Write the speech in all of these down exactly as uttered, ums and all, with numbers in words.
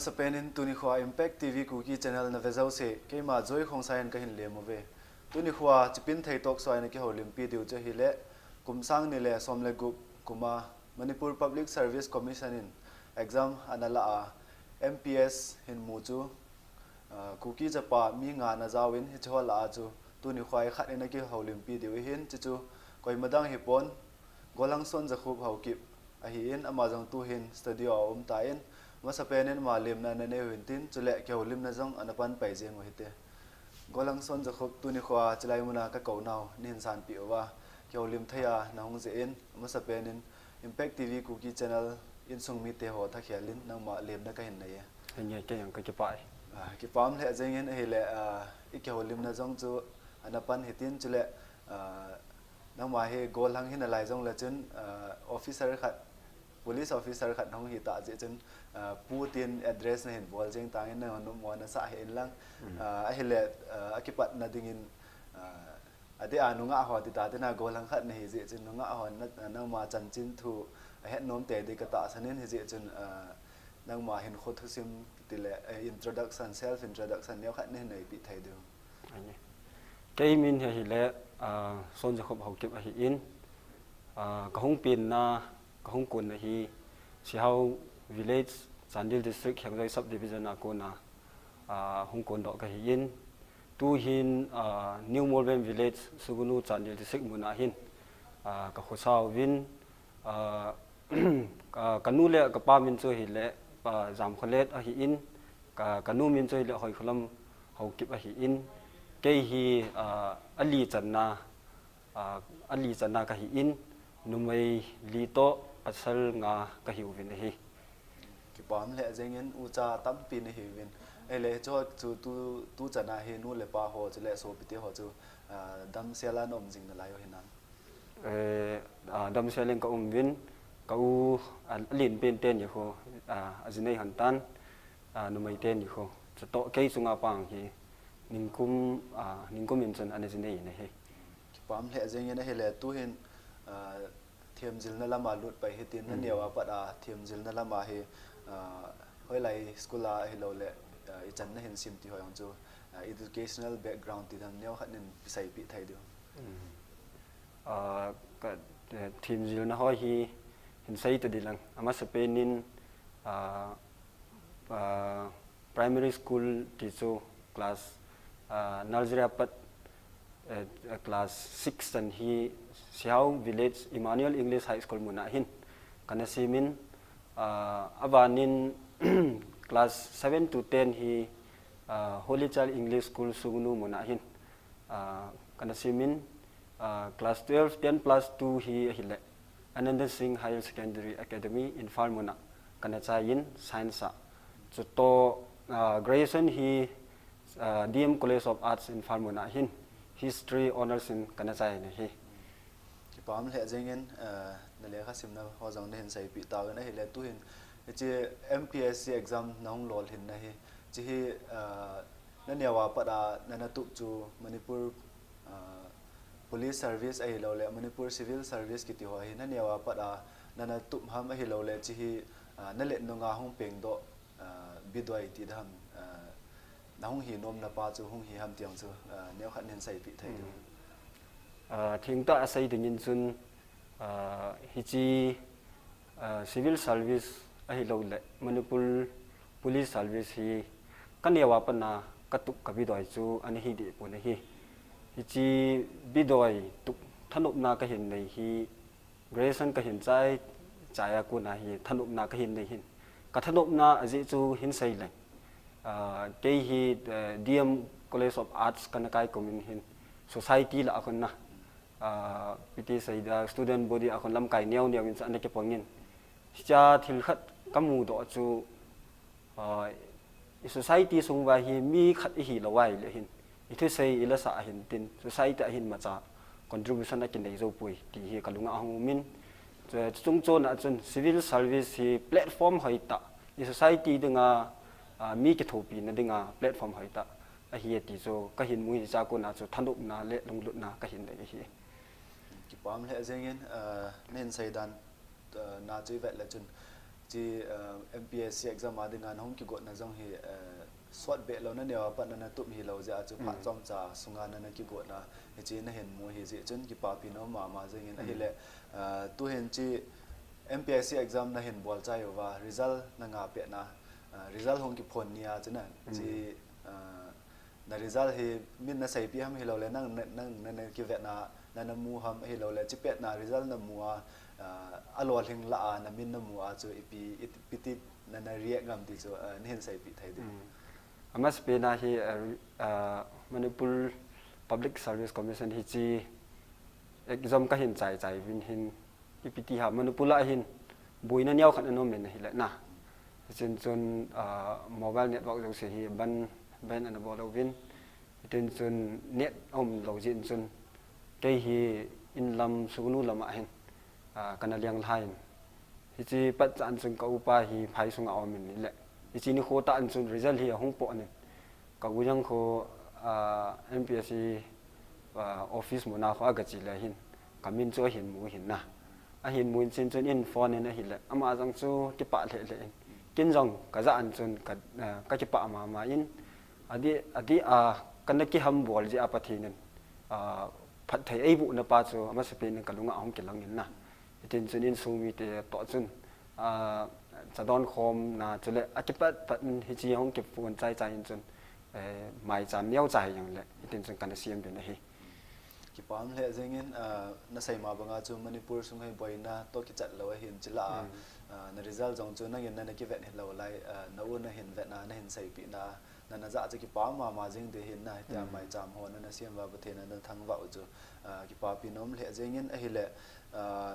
Masapen in tuni khoa Impact T V Kuki Channel na ve jouse, keima Joy Khongsai in kahin lem uve. Tuni khoa Chipinthei Talk Show a ina kihoulimpi diu chu ahile, kum sang ni le som le gup kum a Manipur Public Service Commission in exam ana la a, M P S hin mu chu, ah, Kuki chapa mi nga ana jaovin, hiche ho lah a chu tuni khoa ikhat ina kihoulimpi diu ahin, chuchu koima dang hipon, Golhang Sonjakhup Haokip ahin, ama jong tuhin studio a um tan, masapen in ama lemna nanei uvin tin, chule kihoulimna jong ana pan pai jeng u hite. Golhang Sonjakhup, tuni khoa chilai muna kakou nau nahin sanpeh uva, kihoulim thei a nahung jeh in, masapen in Impact T V Kuki Channel insung mite ho thakhel in nangma lemna kahin nei e. Henge, kei jong kakipah e. Ah, kipah lheh jeng in ahile, ah, ikihoulimna jong chu ana pan hitin, chule, ah, nangma hi golhang hina lai jongle chun, ah, officer khat, police officer khat nahung hita jeh chun, ah, pu tin address nahin bol jeng tan, nangma nasah hih in lang. Mm. Ah, ahile, ah, akipatna dingin, ah, adeh a nungah ho ti ta, tina golhang khat nahi jeh chun nungah ho na, nangma chanchin thu ahet nom tei ding katahsan in, hijeh chun, ah, nangma hinkho thusim tile, eh, introduction, self introduction neo khat nahin neipeh thei diu. Ahi. Kei min hi ahile, ah, Sonjakhup Haokip ahin, ah, kahung penna, kahung konna hi Sihao Village, Chandel District, Hengjoi Subdivision a kona, ah, hung kondoh kahin, tuhin, ah, New Molbem Village, Sugnu, Chandel District muna hin, ah, kakhosa uvin, ah, ka, kanu le kapa min chu ahile, ah, Jamkholet ahin, ka, kanu min chu ahile Hoikholam Haokip ahin, kei hi, ah, ali channa, ah, ali channa kahin, numei li toh pasal nga kahiuvin ahi. Kipah lheh jeng in, ucha tampi nahiuvin. Ahile hiche ho chu tu, tu chan a hi nu le pa ho chule sopite ho chu, ah, damsel a na um jing nalai u hinam? Eh, ah, damsel in ka um uvin, ka u, ah, alen pen teni khu, ah, aji nei lhon tan, ah, numei teni khu. Chutoh kei chunga pang hi, ningkum, ah, ningkum in chun ana ji nei in ahi. Kipah lheh jeng in ahile tuhin, ah, themjilna lama lut pai hitin, naneo a pat a themjilna lama hi, ah, hoilai school a ahilouleh, ah, ichan nahin sim ti ho jong chu, ah, educational background ti dam neo khat nahin seipeh thei diu. Mm. Ah, ka, eh, themjilna ho hi hin sei ta ding lang. Amasapen in, ah, ah, primary school ti chu class, ah, nursery a pat, eh, class six chan hi Sihao Village Emmanuel English High School muna hin kana simin, ah, abanin class seven to ten hi, ah, Holy Child English School Sugnu muna hin, ah, kana simin, ah, class twelve, ten plus two hi ahile Ananda Singh Higher Secondary Academy, Imphal muna kana chai in science a. Chutoh, ah, graduation hi, ah, D M College of Arts Imphal muna hin history honours in kana chai in ahi. Kipah lheh jeng in, ah, na lekha simna ho jong nahin seipeh tauvin ahile tuhin, hiche M P S C exam nahung lolhin na hi, hiche hi, ah, naneo a pat a nana tup chu Manipur, ah, Police Service ahilouleh Manipur Civil Service kiti ho hi naneo a pat a nana tup ham ahilouleh hiche hi, ah, nalet nunga hung pengdoh, ah, bidoi ti dam, ah, nahung hi nomna pa chu hung hi ham ti jong chu, ah, neo khat nahin seipeh thei diu. Mm. Ah, thengtah a sei dingin chun, ah, hiche, ah, civil service ahilouleh Manipur Police Service hi kaneo a pat a katup kabidoi chu ana hi deh pon ahi. Hiche bidoi tup thanopna kahin nei hi graduation kahin chai, chai a kona hi thanopna kahin nei hin. Kathanopna ajeh chu hin sei leng. Ah, kei hi, eh, D M College of Arts kana kai kum in hin society lah a kona, ah, P T C a student body a kon lamkai neo neo in chu ana kipang in. Hichea thil khat kamudoh chu, ah, i society sung uva hi mi khat ihi lou ahile hin, i thusei i lasah a hin tin, society a hin imacha contribution akinei jou poi, ti hi kalunga ahung um in. Chu, chuchung chon a chun civil service hi platform hoitah, i society dinga, ah, mi kithopina dinga platform hoitah ahi ti chu kahin mu, hichea kona chu thanopna le lunglutna kahin nei ahi. Kipah lheh jeng in, ah, nahin sei dan, ah, na chu ivet le chun, Ti, uh, M P S C exam a dinga nahung kigotna jong hi, uh, sot beh lou na neo a pat na na tup hilou jeh a chu phat chomcha sunga na na kigotna hiche nahin mu hi jeh chun kipapi nom mama jingin ahile, uh, tuhin chi M P S C exam nahin bol chai uva result na nga pet na, uh, result hung kiphon ni a chu na chi, uh, na result hi min na seipi ham hilou le nang, nang, nang na kivetna na na mu ham hilou le chi pet na result na mu a, uh, a lolhing lah a na min na mu a chu ipi, ipi ti na na react ngam ti chu, uh, nahin seipi thei di. Amasapen a hi, uh, uh, Manipur Public Service Commission hiche exam kahin chai chai uvin hin ipi ti ham Manipur a hin boina neo khat ana um in ahile na. Hichun chun, ah, mobile network jouse hi ban, ban ana bol uvin. Hichun chun net aum lou jeh in chun kei hi inlam sugnu lam a hin, ah, kana leng lhai in. Hiche pat chan chun ka upa hi phai sunga aum in le. Hiche nikho tah in chun result hi ahung po in. Ka u jong khu, ah, M P S C, ah, office muna khu aga che le hin, ka min chu ahin mu hin na. Ahin mu in chin chun in phone in ahile, ama jong chu kipah lheh lheh in. Ken jong ka jah in chun ka, ah, ka kipah mama in, adeh, adeh a, kana kiham bol jeh a Pathen in, ah, phatthei eiboh na pa chu amasapen in ka lunga ahung kilang in na. Hitin chun insung mite toh chun, ah, cha don khom na chule akipat pat in hiche hung kiphon chai chai in chun, eh, maicham neo chai jong le, hitin chun kana siam uvin ahi. Kipah lheh jingin, ah, na sei ma banga chu Manipur sung hi boina toh kichat lou ahin chule, ah, na result jong chu nangin na na kivet hilou lai, ah, na u nahin vetna, nahin seipina, na na jah chu kipah mama jing ding ahin na, hitia maicham ho na na siam uva Pathen in ana thangvah u chu, ah, kipapi nom lheh jingin ahile, ah,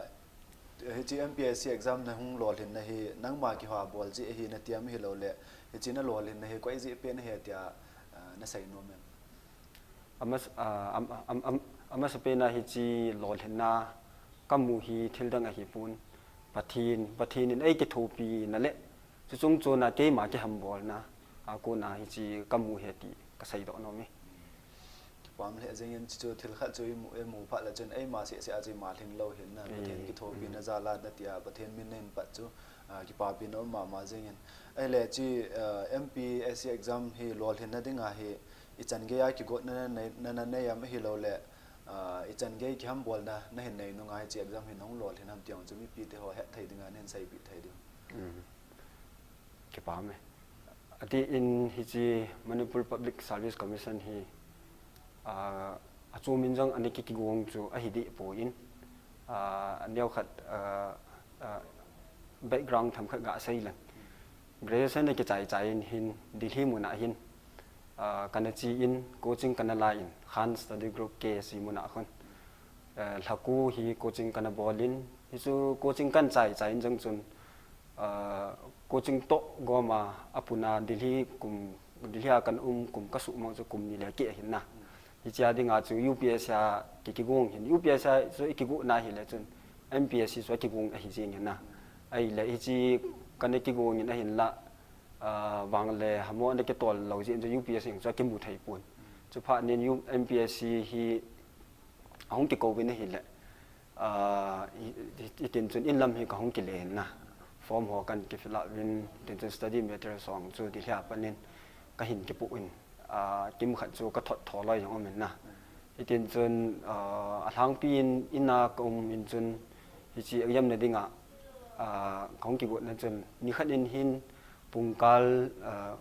hiche M P S C exam nahung lolhin na hi, nangma kihou bol jeh ahi nati am hilou le, hiche na lolhin na hi koi jeh pen ahi tia, ah, na sei nom em? Amas-, ah, am-, am-, am-, amasapen a hiche lolhin na ka mu hi thil dang ahi pon. Pathen, Pathen in eikithopi na le, chuche chung chon a keima kiham bolna a kona hiche ka mu ahi ti ka seidoh nom e. Kipah lheh jingin chu thil khat chu imu, imu phat le chun eima seh seh a chu ima lhing lou hin na, Pathen kithopina jal a na tia, Pathen min nahin pat chu, ah, kipapi nom mama jingin. Ahile chu, ah, M P S C exam hi lolhin na dinga hi, ichan gei a kigotna na, na, na nei am ahilou le, ah, ichan gei kiham bolna nahin nei nunga hiche exam hi nahung lolhin ham ti jong chu mipi te ho het thei dinga nahin seipi thei diu. Kipah e. Adeh in hiche Manipur Public Service Commission hi, ah, achom in jong ana ki, kigong chu ahi deh poi in, ah, aneo khat, ah, ah, background themkhat ga sei leng. Graduation a kichai chai in hin Delhi muna hin, ah, kana che in coaching kana la in Khan Study Group K S C muna khun. Eh, lhaku hi coaching kana bol in, hichu coaching kana chai chai in jong chun, ah, coaching toh gom a, apuna Delhi kum, Delhi a kana um kum kasuh mang chu kum ni le keh ahin na. Hiche a dinga chu U P S C a ki, kigong hin, U P S C a chu ikigong na hile chun M P S C chu akigong ahi jing hin na. Ahile hiche kana kigong in ahin la, ah, vang le hamo ana kitol lou jeh in chu U P S C chu akimu thei pon. Chuphat in U-, M P S C hi ahung kikou in ahile, ah, i, i, hitin chun inlam hi kahung kile in na. Form ho kana ki fill up in, hitin chun study material jong chu Delhi a pat in kahin kipoh in, ah, kimkhat chu ka thot tho loi jong um in na. Hitin chun, ah, alhangpi in, in a ka um in chun, hiche exam na dinga, ah, kahung kigotna chun, nikhat in hin pungkal, ah,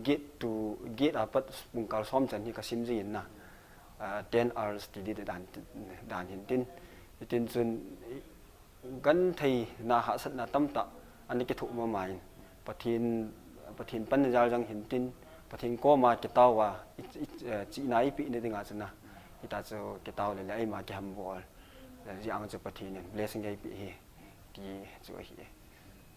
get to, get a pat pungkal som chan hi ka sim jin na, ah, ten hours ti di dan, dan hin tin. Hitin chun, gentheina hahsatna tamtah ana kithoh mama in. Pathen, Pathen panna jal jong hin tin, Pathen koma kitao a, i, i, eh, chihna eipeh na dinga chu na. Hita chu kitao le le eima kiham bol. Eh, jeh a chu Pathen in blessing eipeh hi. Ti chu ahi e.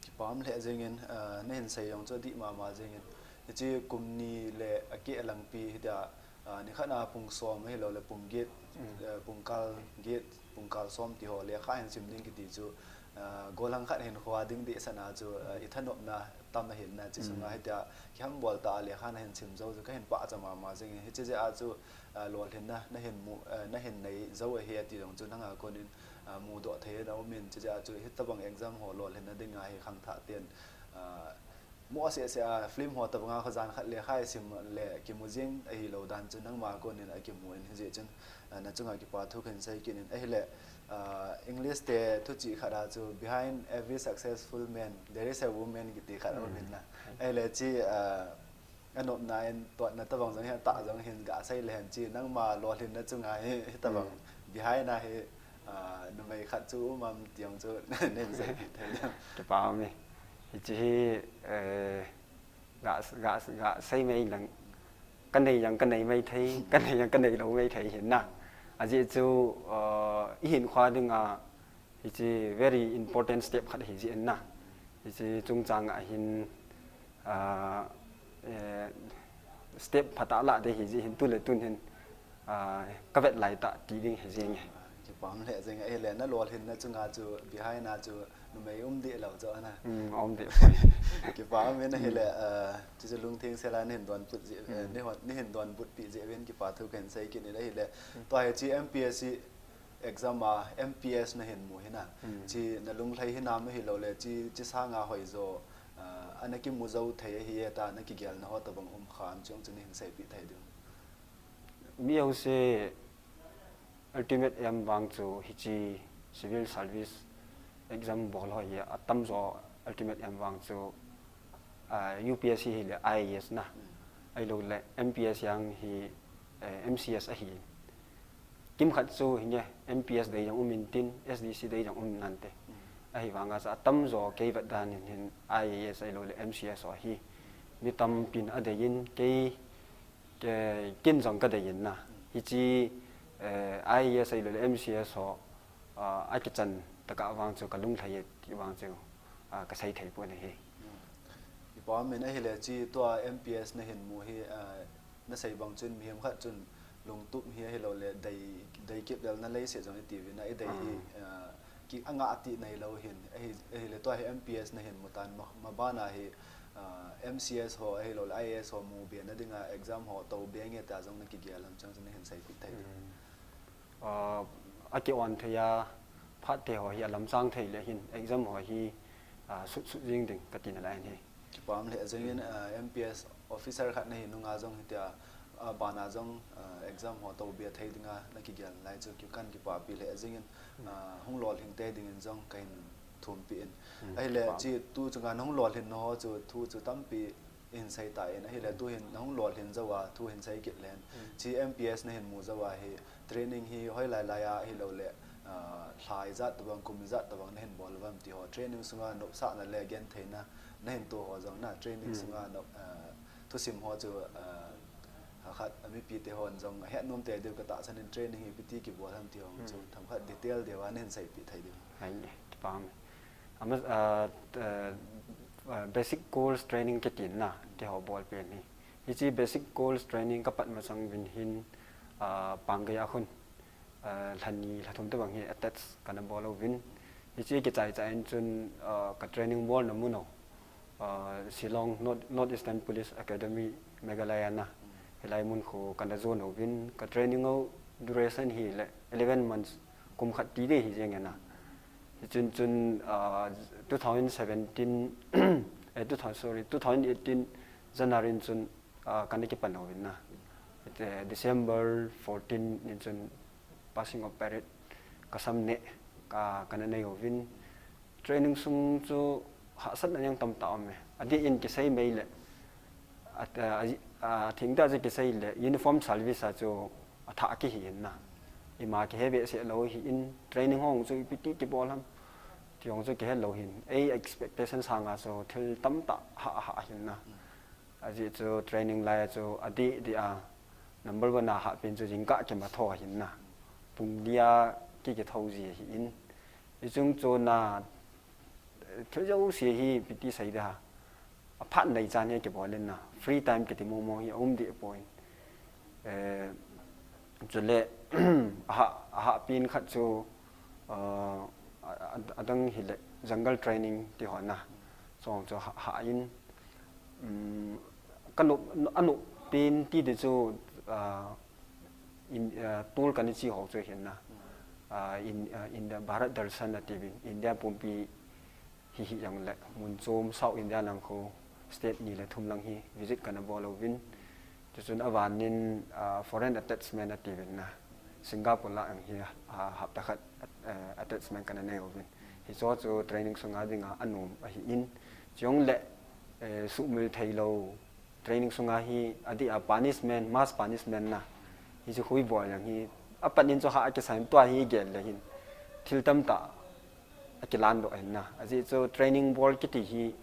Kipah lheh jingin, ah, nahin sei jong chu adih mama jingin. Hiche kum ni le akeh langpi hitia, ah, nikhat a pung som ahilou le pung get, eh, pungkal get, pungkal som ti ho lekha hin sim ding kiti chu, ah, gollhang khat hinkho a ding dehset na chu, ah, i thanopna tam ahin na, hiche sunga hitia kiham bol tah a lekha nahin sim jou chu kahin pachat mama jingin. Hiche jeh a chu, ah, lolhinna nahin mu, ah, nahin nei jou ahi ati jong chu nanga konin, ah, mudoh thei na um in, chuche a chu hitabang exam ho lolhinna dinga hi khangthah ten, ah, mo se se a film ho tabanga kho jan khat le khai sim le kimu jing ahilou dan chu nangma konin akimu in hijeh chun, ah, na chunga kipa thu kahin sei kit in ahile, ah, English te thuchih khat a chu behind every successful man there is a woman kiti khat um in na. Ahile chi, ah, anopna in tuatna tabang jong hi atah jong hin gasei le hen chi nangma lolhinna chunga hi, hitabang behind a hi, ah, numei khat chu um am ti jong chu neisei thei ding. Kipa um e. Hiche hi, eh, ga, ga, gasei mai lang, kanei jong kanei mai thei, kanei jong kanei lou mai thei hin na. Ajeh chu, eh, ihin khua dinga, hiche very important step khat ahi jeh in na. Hiche chungchang a hin, ah, eh, step phatah lah ding ahi jeh hin tule tun hin, ah, kavet lai tah ti ding ahi jeng e. Kipa um lheh jeng e, ahile na lolhinna chunga chu behind a chu numei um deh lou chu ana. Hmm, um deh. Kipa um in ahile, ah, chuche lungtheng sel a nahin donbut jeh, eh, nahon, nahin donbut pi jeh uvin kipa thu kahin sei kit in ahile. Tua hiche M P S C exam a M P S nahin mu hi na. Chi na lunglhai hinam ahilou le, chi, chi sanga hoijo, ah, ana kimu jou thei ahi e tia na kigelna ho tabang um kham chu, chu nahin seipeh thei diu. Mi ho se ultimate aim vang chu hiche civil service exam bol ho hi atamjo ultimate aim vang chu, ah, U P S C hile I A S na. Ahilou le M P S C jong hi, eh, M C S ahi. Kimkhat chu hinge M P S dei jong um intin, S D C dei jong um nante. Ahivanga chu atamjo kei vet dan in hin I A S ahilou le M C S ho hi mi tampin adei in kei, kei, ken jong kadei in na. Hiche, eh, I A S ahilou le M C S ho, ah, akichan tah a vang chu kalunglhai e ti vang chu, ah, kasei thei pon ahi. Kipa um in ahile chi tua M P S nahin mu hi, ah, nasei bang chun mihem khat chun lungtup hi ahilou le dei, dei kit lel na leiset jong iti uvin a, idei hi, ah, ki angah ti neilou hin, ahi, ahile tua hi M P S nahin mu tan ma, maban a hi, ah, M C S ho ahilou le I A S ho mu be na dinga exam ho tou be nge tia jong na kigel am chang chu nahin seipeh thei. Ah, aki on thei a, phat te ho hi alamchang thei le hin, exam ho hi, ah, sut sut jing ding kati nalai ahi. Kipa um lheh jeng in, ah, M P S officer khat nahi nunga jong hitia, ah, bana jong, ah, exam ho tou be thei dinga na kigel lai chu ki kan kipapi lheh jeng in, ah, hung lolhing te dingin jong kahin thumpeh in. Ahile chi tu chunga nahung lolhin na ho chu thu chu tampi hin sei tan, ahile tu hin nahung lolhin jou a, thu hin sei kit len. Chi M P S nahin mu jou a hi, training hi hoilai lai a ahilou le, ah, lha ijat tabang, kum ijat tabang nahin bol uvam ti ho. Training sunga nopsahna le gentheina nahin to ho jong na, training sunga nop, ah, thusim ho chu, ah, khat a mipi te hon jong ahet nom te diu katahsan in training hi ipi ti kibol ham ti ho chu themkhat detail deu a nahin seipeh thei diu. Ai, kipa um e. Ama, ah, ah, ah, basic goals training kiti na, ti ho bol pen hi. Hiche basic goals training kapat masang uvin hin, ah, Panggei a khun, ah, lha ni, lha thum te bang hi attach kana bol uvin. Hiche kichai chai in chun, ah, ka training bolna mun ho, ah, Shillong North, North Eastern Police Academy, Meghalaya na. Hilai mun khu kana jon uvin, ka training ho duration hi le eleven months, kum khat ti ding hi jeng e na. Hichun chun, ah, two thousand seventeen, eh, two thousand, sorry, two thousand eighteen January in chun, ah, kana kipan uvin na. Eh, December fourteen in chun passing of parade kasam ne ka, kana nei uvin. Training sung chu hahsatna jong tamtah um e. Adeh in kisei mai le, a, a, a, thengtah chu kisei le, uniform service a chu athah kihi in na. Ima kihe behseh lou hi in, training ho chu ipi ti kibol ham ti ho chu kihe lou hin. Ei expectation sanga chu thil tamtah hah, hah hin na. Ajeh chu training lai a chu adeh deh a number one a hahpen chu jingkah kimatho ahin na. Pung li a ki, kitho ji ahi in. Hichung chon a, thil jouse hi ipi ti sei ding ham. Aphat nei chan hi kibol in na. Free time kiti momo hi aum deh poi. Eh, chule, ahah, ahahpen khat chu, ah, a, a, adang hile jungle training ti ho na. Chong chu hah, hah in. Um, ka nop, anop pen ti ding chu, ah, in, ah, tol kana chi ho chu hin na. Ah, in, ah, India, Bharat Darshan atiuvin, India pumpi hi hi jongle, mun chom South India lang khu state ni le thum lang hi visit kana bol uvin. Chuchun avanin, ah, foreign attachment atiuvin na, Singapore lang hi, ah, hapta khat, eh, attachment kana nei uvin. Hicho chu training sunga dinga anom ahin. Chujongle, eh, suhmil theilou training sunga hi adeh a punishment, mass punishment na. Hichu khu ibol jong hi, apat in chu ha akisan tua hi gel le hin, thil tamtah akilan doh ahin na. Ajeh chu training bol kiti hi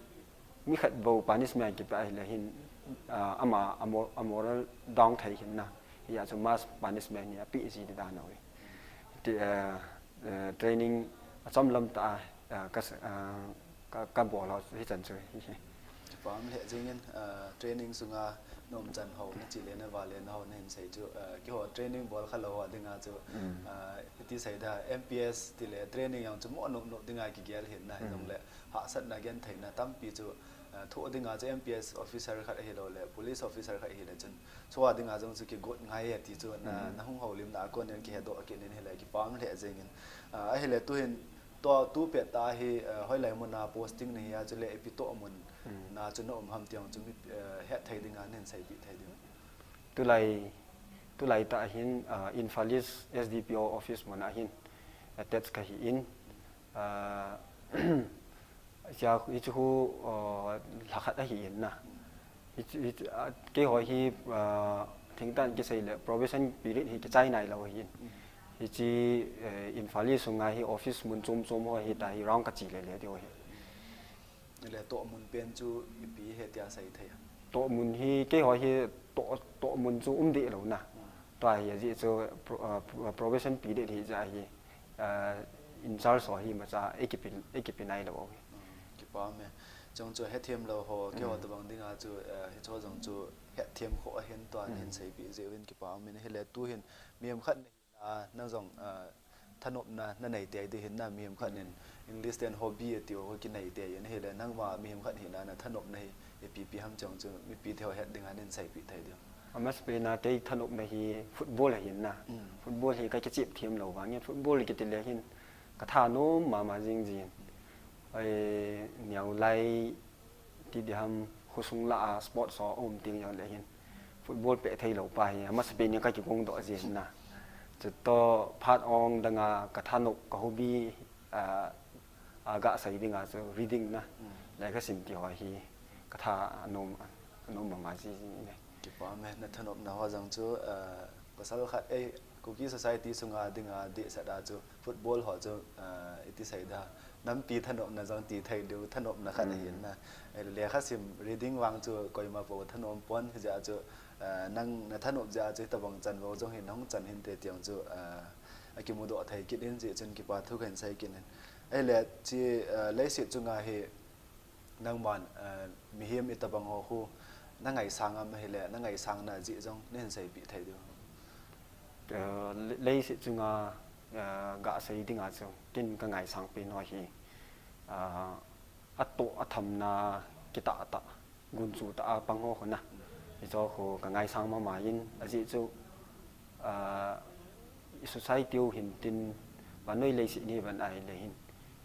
mi khat bou punishment kipe ahile hin, ah, ama, amo-, amoral down thei hin na. Hijeh chu mass punishment hi ape ji di dan ahi. Ti, eh, eh, training achom lam tah a, eh, ka s-, eh, ka, ka bol ho hichan chu hi, hi. Kipah lheh jengin, eh, training sunga na umchan ho, na chele na vale na ho na hin sei chu, eh, keiho training bol khalou ho dinga chu, Mm. eh, iti sei da, M P S tile training jong chu mo nop nop dinga kigel hin na, Mm. hijongle hahsatna gentheina tampi chu, eh, thoh dinga chu M P S officer khat ahilou le, police officer khat ahile chun, chua dinga jong chu kigot ngai e ti chu na, Mm. na hung houlimna a kon in kihedoh kit in ahile kipah lheh jengin. Ah, ahile tuhin tua tu pet tah hi, ah, hoilai muna posting nahi a chule ipi toh mun Mm. na chu na um ham ti jong chu mi, ah, het thei dinga na hin seipeh thei diu. Tulai, tulai tah hin, ah, Imphal East S D P O office muna hin attach kahi in, ah, Hiche, hiche khu, uh, lha khat ahi in na. Hiche, hiche, ah, keiho hi, ah, thengtah in kisei le probation period hi kichai nailou ahi in. Hiche, eh, Imphal sunga hi office mun chom chom ho hi ta hi round kachi le le ti ho hi. Le toh mun pen chu ipi hi tia sei thei a. Toh mun hi keiho hi toh, toh mun chu um deh lou na. Tua hi ajeh chu pro-, ah, pro-, probation period hi ja hi. Ah, in charge ho hi imacha eikipe, eikipe nailou. Mm, kipah e. Chong chu hethem lou ho, keiho Mm. tabang dinga chu, eh, hicho jong chu hethem kho ahin tua Mm. hin seipeh jeh uvin kipah e. Ahile tuhin mihem khat nahi a, nang jong, ah, thanopna na nei tei ding ahin na, mihem khat in English ten hobby ati ho kinei tei in ahile nangma mihem khat hina na thanopna hi ipi ipi ham chong chu mipi te ho het dinga na hin seipeh thei diu. Amasapen a kei thanopna hi football ahin na. Mm. Football hi ka kichep them lou vangin football kiti le hin ka thanom mama jing jin. Ai, neo lai ti ding ham, khosung lah a sports ho um teng jongle hin football peh thei lou pa hi amasapen in ka kigong doh jin na. Chutoh phat ong danga ka thanop ka hobby, ah, a ga sei dinga chu reading na. Mm. Lekha sim ti ho hi ka thanom, nom mama ji ji ne. Kipah e, na thanopna ho jong chu, eh, pasal khat, eh, Kuki society sunga dinga dehset a chu football ho chu, eh, iti sei da. Nampi thanopna jong ti thei diu, thanopna khat Mm. ahin na. Eh, lekha sim reading vang chu koima pou thanom pon hijeh a chu, eh, nang na thanop jeh a chu hitabang chanvo jong hin hung chan hinte ti jong chu, eh, akimudoh thei kit in jeh chun kipa thu kahin sei kit in. Ahile hiche, eh, leiset chunga hi nangman, eh, mihem itabang ho khu na ngaisang am ahile na ngaisangna jeh jong na hin seipeh thei diu. Eh, le-, leiset chunga, eh, ga sei dinga chu ken ka ngaisang pen ho hi, ah, atoh athamna kitah tah, gunchu tah a pang ho khu na. Hicho khu ka ngaisang mama in, ajeh chu, ah, i society u hin tin, vannoi leiset ni van ahile hin,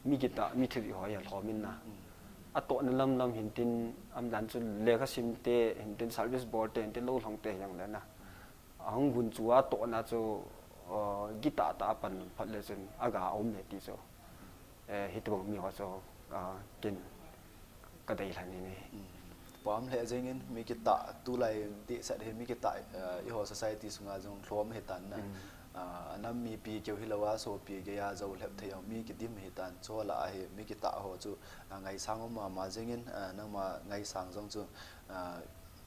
mi kitah, mi thivih ho hi alhom in na. Atohna lam lam hin tin, amadan chu lekha sim te hin tin, service bol te hin tin, lou lhong te hi jongle na. Ahung gunchu a tohna chu, uh, kitah tah a pan phat le chun aga um e ti chu. Eh, hitobang mi ho chu, uh, ken ka dei lhan in e. Mm. Pam lheh jengin mi kitah tulai dehset hi mi kitah, uh, eiho society sunga jong lhom ahi tan na. Mm. Uh, anam mipi keu hilou a sopi gei a jou lhep thei jong mi kidim ahi tan. Chu lah a hi mi kitah ho chu, uh, ngaisang um mama jengin, uh, nangma ngaisang jong chu, uh,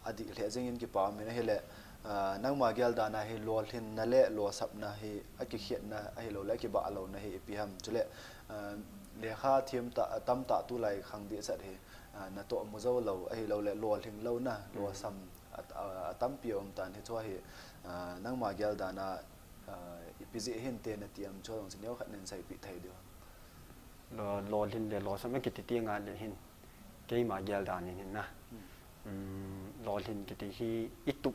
adih lheh jengin kipa um in ahile, ah, nangma gel dan a hi lolhinna le losapna hi akikhetna ahilou le akibah louna hi ipi ham. Chule, ah, lekha them tah, tamtah tulai khang dehset hi, ah, natoh mu jou lou ahilou le lolhing louna, Mm. losam a, a, atampi aum tan hichu hi, ah, nangma gel dan a, ah, ipi jeh hinte nati am chu jong chu neo khat nin seipeh thei diu. Lo, lolhin le losam akiti teng le hin, keima gel dan in hin na. Hmm. Um, lolhin kiti hi itup,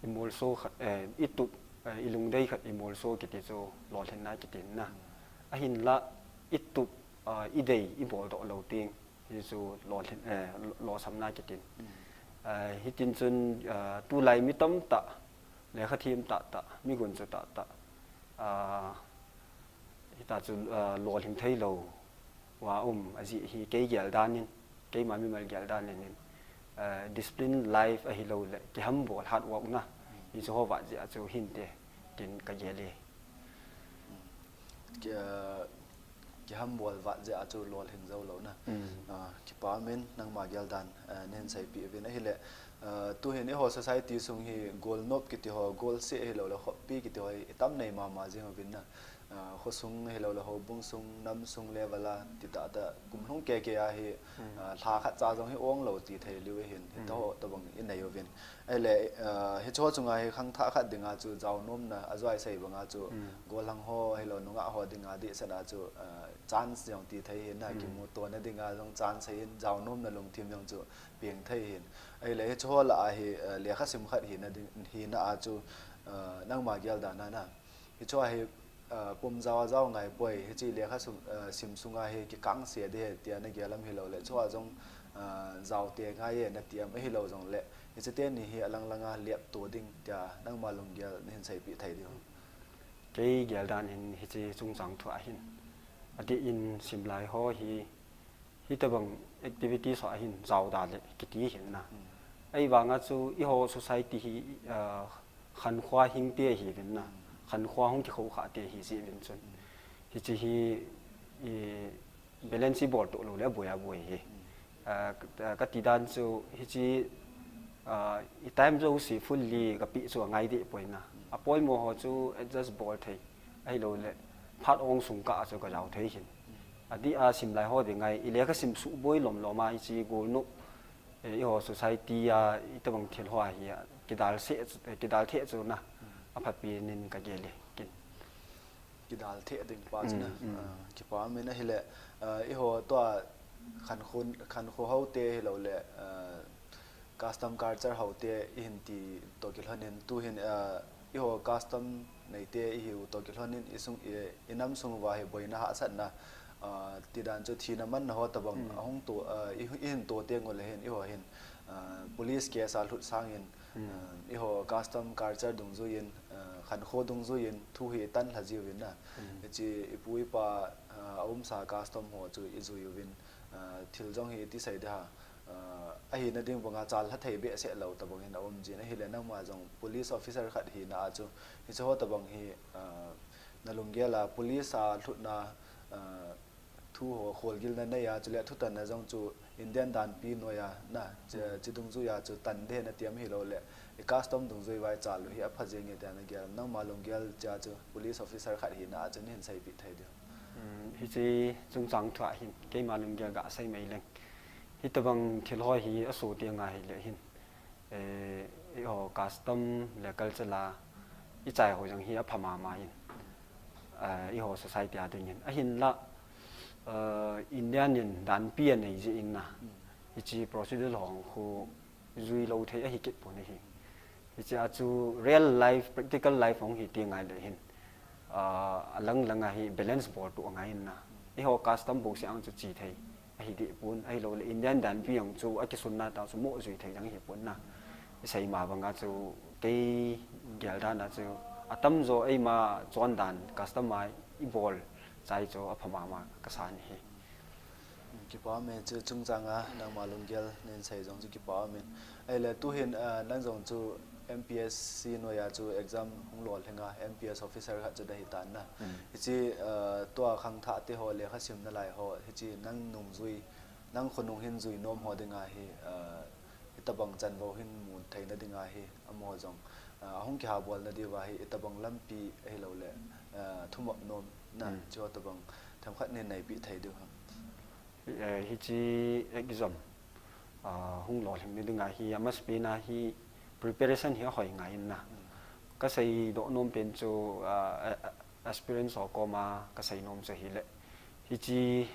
imolso khat, eh, itup Eh, i lungdei khat i molso kiti chu lolhinna kitin na. Ahinla i tup, ah, i dei i boldoh lou teng hi chu lolhin, eh, lo-, lolsamna kitin. Eh, hitin chun, ah, tulai mi tamtah, lekha them tahtah, mi gunchu tahtah, ah, hita chu, ah, lolhing theilou a um ajeh hi kei gel dan in, keima mimal gel dan in, ah, discipline life ahilou le kihambol hard work na, hichu ho vat jeh a chu hinte tin ka gel e. Ki, ah, kihambol vat jeh a chu lolhing jou lou na. Ah, kipa umin nangma gel dan, ah, nahin seipeh uvin ahile, ah, tuhin eiho society sung hi golnop kiti ho, golseh ahilou le khoppi kiti ho hi i tam nei mama jing uvin na. Ah, khosung ahilou le houbung sung, nam sung level a ti tahtah kum lhung keke a hi, ah, lha khat cha jong hi ong lou ti thei lou ahin, hita ho tobang i nei uvin. Ahile, ah, hiche ho chunga hi khangthah khat dinga chu jaonomna, ajoa i sei banga chu, gollhang ho ahilou nungah ho dinga dehset a chu, ah, chance jong ti thei ahin na, kimutona dinga jong chance ahin, jaonomna lungthim jong chu peng thei ahin. Ahile, hiche ho lah a hi, ah, lekha sim khat hina ding, hina a chu, ah, nangma gel dan a na. Hiche ho hi, ah, pum jao a jao ngai poi, hiche lekha sum, ah, sim sunga hi kikangse ding ahi tia na gel am hilou le, hiche ho jong, ah, jao te ngai e na ti am ahilou jong le, hiche teni hi alang langa lepto ding tia nangma lunggel nahin seipeh thei diu. Kei gel dan in hiche chungchang thu ahin, adeh in simlai ho hi, hitobang activities ho ahin jao da le kiti ahin na. Ahivanga chu eiho society hi, ah, khankhoa hingte ahiuvin na, khankhoa hung kikhoukhah te ahi jeh uvin chun, hiche hi, i, balance i boltoh lou le aboi aboi hi. Ah, ka, kati dan chu hiche, ah, i time jouse fully kapeh chu angai deh poi na. Apoimo ho chu adjust bol thei ahilou le phat ong sung kah a chu kajao thei ahin. Adeh a simlai ho dinga i lekha sim suhboi lomlom a hiche golnop, eh, eiho society a itobang thil ho hi kidal se, kidal thei chu na, aphapen in ka gel e kin. Kidal thei ding pa chu na. Ah, kipa umin ahile, ah, eiho tua khankho, khankho ho te hilou le, ah, custom culture ho te i hin ti toh kilhon in tuhin, ah, eiho custom neite ihiu toh kilhon in i sung, i, i nam sung uva hi boina hahsatna, ah, ti dan chu thina manna ho tobang ahung to, ah, i, i hin to teng ule hin eiho hin, ah, police case a lhut sangin, ah, eiho custom culture dungjui in, ah, khankho dungjui in thu hi i tan lha jiuvin na. Hiche i pu i pa, ah, aumsa custom ho chu i jui uvin, ah, thil jong hi iti sei ding ham, ah, ahina ding banga chal lha thei behseh lou tobang in aum jin ahile nangma jong police officer khat hina a chu hiche ho tobang hi, ah, na lunggel a police a lhutna, ah, thu ho kholgilna nei a chule thutanna jong chu Indian danpi noiya na, che, che dungjuiya chu tan ding na ti am hilou le i custom dungjui uva i chal u hi apha jeng e tia na gel am, nangma lunggel chea chu police officer khat hina a chu nahin seipeh thei diu. Um, hiche chungchang thu a hin keima lunggel ga sei mai leng, hitobang thil ho hi aso teng ahile hin, eh, eiho custom le culture la i chai ho jong hi apha mama in, eh, eiho society a dingin ahinla, eh, Indian in danpi anei jeh in na, hiche procedure ho khu jui lou thei ahi kit pon ahi. Hiche a chu real life, practical life hung hi teng ahile hin, ah, alang lang a hi balance boltoh angai in na. Eiho custom bouseh ang chu che thei ahi deh pon, ahilou le Indian danpi ang chu akisunna tah chu mo jui thei jong ahi pon na. I sei ma banga chu kei gel dan a chu atamjo eima chondan custom a i bol chai chu apha mama kasa ahi. Kipa um e, chu chungchang a nangma lunggel nahin sei jong chu kipa um in. Ahile tuhin, ah, nang jong chu M P S C noiya chu exam hung lolhing a, M P S officer khat chu na hi tan na. Hiche, ah, tua khangthah te ho lekha simna lai ho, hiche nang nungjui, nang khonung hin jui nom ho dinga hi, ah, hitobang chanvou hin mu theina dinga hi, amaho jong, ah, ahung kihabolna diuva hi, hitobang lampi ahilou le, ah, thumop nom na, chu tobang themkhat nahin neipeh thei diu ham? Eh, hiche exam, ah, hung lolhing na dinga hi, amasapen a hi preparation hi ahoi ngai in na. Ka seidoh nom pen chu, ah, a-, a-, aspirants ho koma ka sei nom chu ahile, hiche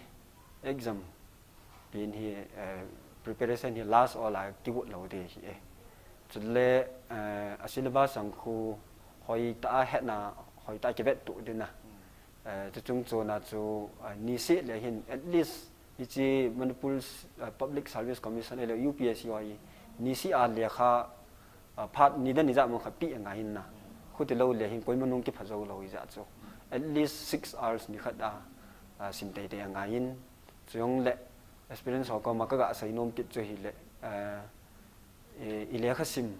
exam pen hi, eh, preparation hi last all a kigot lou ding ahi e. Chule, eh, a syllabus ang khu hoitah a hetna, hoitah a kivettuh ding a. Eh, chuchung chon a chu, ah, niseh le hin at least hiche Manipur, ah, Public Service Commission ahilou U P S C ho hi niseh a lekha, ah, phat nidan ijat mang khat peh angai in na. Khuti lou le hin koima nung kipha jou lou hijeh chun at least six hours nikhat a, ah, sim teitei angai in. Chujongle aspirants ho koma kaga seinom kit chu hile, ah, eh, i lekha sim,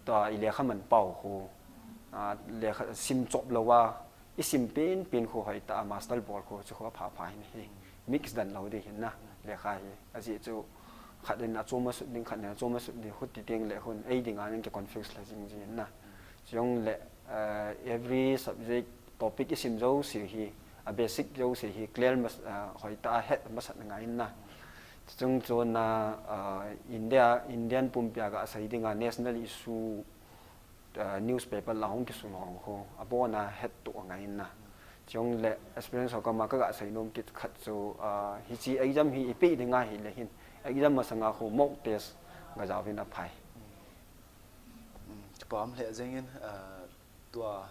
tua i lekha manpau khu, ah, lekha sim chop lou a, i sim penpen khu hoitah a master bol khu chu khu apha pha hin ahi. Mix dan lou ding hin na, lekha hi. Ajeh chu khat in achom asut ding, khat in achom asut ding, khuti teng le hin ei dinga hin kiconfuse lha jing jing hin na. Chujongle, eh, every subject topic i sim jouse hi, a basic jouse hi clear mas-, ah, hoitah a het masat angai in na. Chuchung chon a, ah, India, Indian pumpi a ga sei dinga national issue, ah, newspaper la hung kisun ho khu abon a hettuh angai in na. Chujongle aspirants ho koma kaga seinom kit khat chu, ah, hiche exam hi i peh ding ahile hin exam masanga khu mock test ga jaovin aphai. Um, kipah lheh jeng in, ah, tua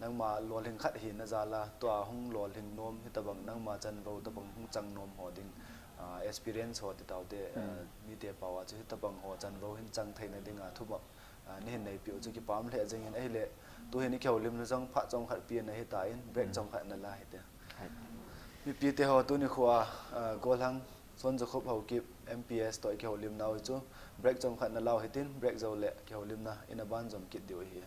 nangma lolhing khat hina jal a, tua hung lolhing nom hitabang nangma chanvo tabang hung chang nom ho ding, ah, experience ho ti taute, ah, mite pao a chu hitabang ho chanvo hin chang theina dinga thumop, ah, nahin neipeh u chu kipah lheh jeng in ahile, tuhin i kihoulimna jong phat chomkhat pi na hitan, break chomkhat na la hite. Mipite ho tuni khoa, ah, Golhang Sonjakhup Haokip M P S toh i kihoulimna u chu break chomkhat na lau hitin, break jou le kihoulimna ina banjom kit diu ahi.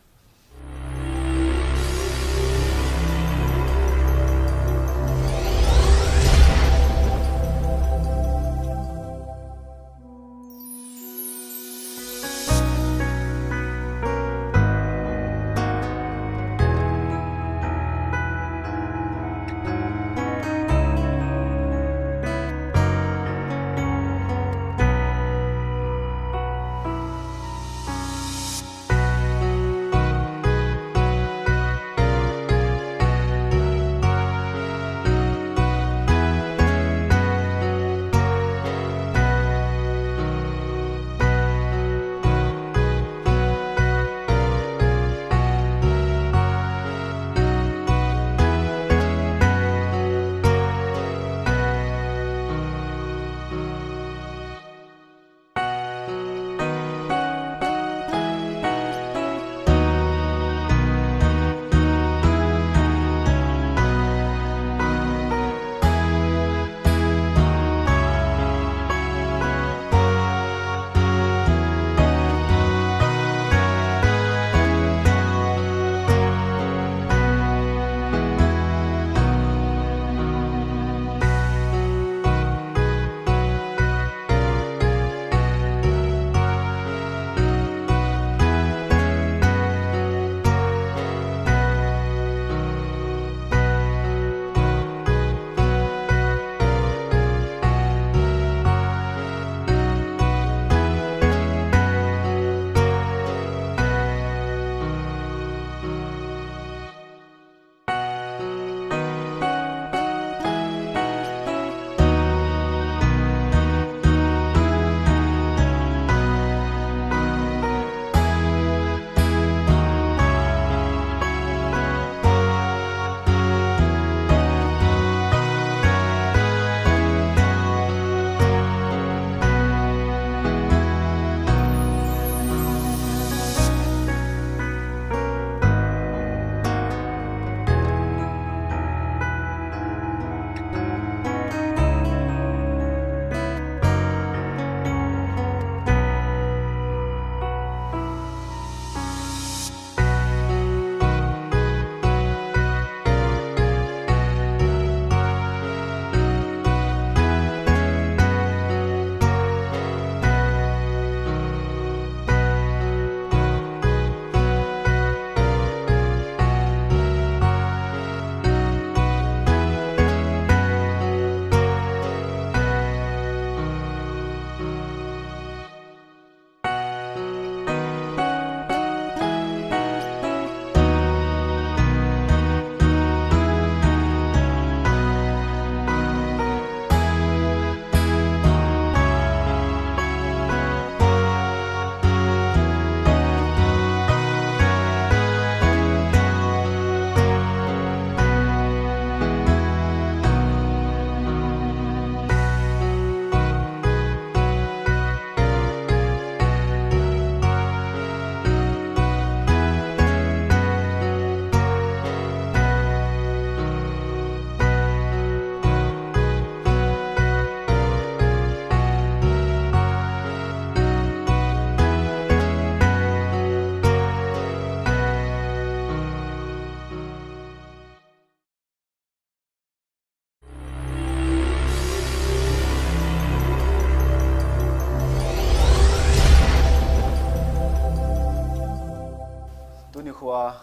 Nikhoa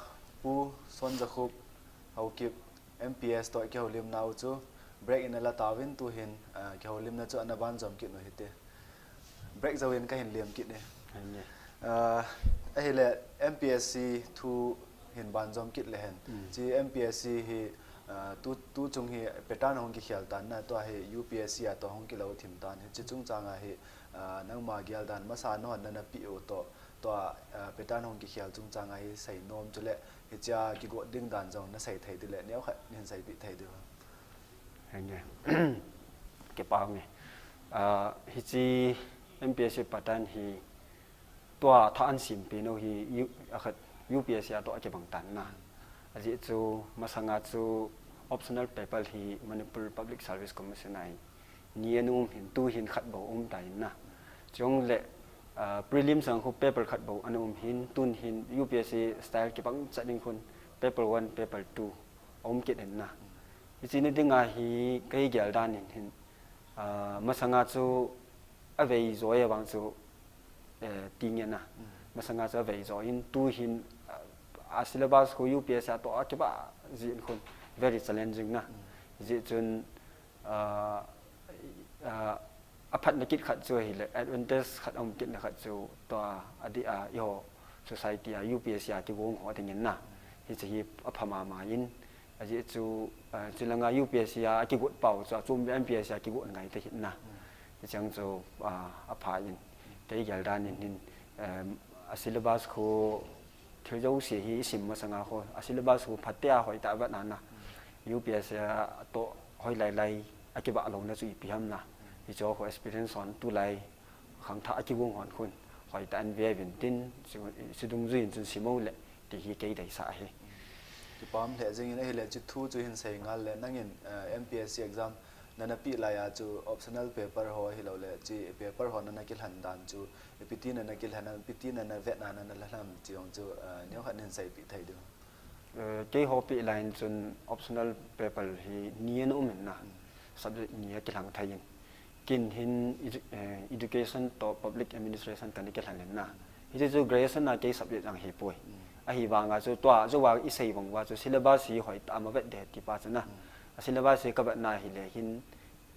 Pu Sonjakhup Haokip M P S toh kihoulimna u chu break in ala tauvin tuhin, ah, kihoulimna chu ana banjom kit u hite. Break jouvin kahin lem kit e. Henge. Ah, ahile M P S C thu hin banjom kit le hen. Mm. Chi M P S C hi, ah, tu, tu chung hi pattern hung kikhel tan na, tua hi U P S C a toh hung kilou thim tan. Hiche chungchang a hi, ah, nangma gel dan masa nahon nana pe u toh, tua, ah, pattern hung kikhel chungchang a hi seinom chule, hichea kigot ding dan jong nasei thei ding le, neokhat nahin seipeh thei diu ham? Henge. Kipah e. Ah, hiche M P S C pattern hi tua tha an simpi nau hi U-, akhat U P S C a toh akibang tan na. Ajeh chu masanga chu optional paper hi Manipur Public Service Commission a hi ni ana um hin, tu hin khat bou um tan na. Chule, ah, prelim sang khu paper khat bou ana um hin, tun hin U P S C style kibang chat ding khun paper one, paper two aum kit in na. Hiche ni dinga hi kei gel dan in hin, ah, masanga chu avei jo e vang chu, eh, ti nge na. Mm. Masanga chu avei jo in, tu hin, ah, a syllabus khu U P S C a toh akibah jeh in khun very challenging na. Mm. Hijeh chun, ah, ah, aphatna kit khat chu ahile, advantage khat aum kitna khat chu tua adeh a eiho society a U P S C a kigong ho dingin na. Hiche hi apha mama in, ajeh chu, ah, chulanga U P S C a kigot pau chu achom M P S C a kigot ngai ta hin na. Mm. Hicheng chu, ah, apha in. Kei gel dan in hin, em, a syllabus khu thil jouse hi isim masanga khu, a syllabus khu phatea hoitah a vetna na. U P S C a toh hoilai lai akibah louna chu ipi ham na. Hiche khu experience hon tulai khangthah a kigong hon khun hoitah in ve uvin tin, chu, chu dungjui in chun sim u le ti hi kei deisah ahi. Kipah lheh jeng in ahile, hiche thu chu hin sei ngal le, nangin, eh, M P S C exam nana pe lai a chu optional paper ho ahilou le, hiche paper ho nana kilhen dan chu, ipi ti nana kilhen a, ipi ti nana vetna nana la ham ti jong chu, eh, neokhat nahin seipeh thei diu ham? Eh, keiho pe lai in chun optional paper hi ni ana um in na. Mm. Subject ni akilheng thei in. Ken hin edu-, eh, education toh public administration kana kilhen in na. Hiche chu graduation a kei subject jong ahipoi. Mm. Ahivanga chu tua, chu vang isei vang uva chu syllabus hi hoitah a ma vet ding ti pa chu na. Mm. A syllabus hi ka vetna hile hin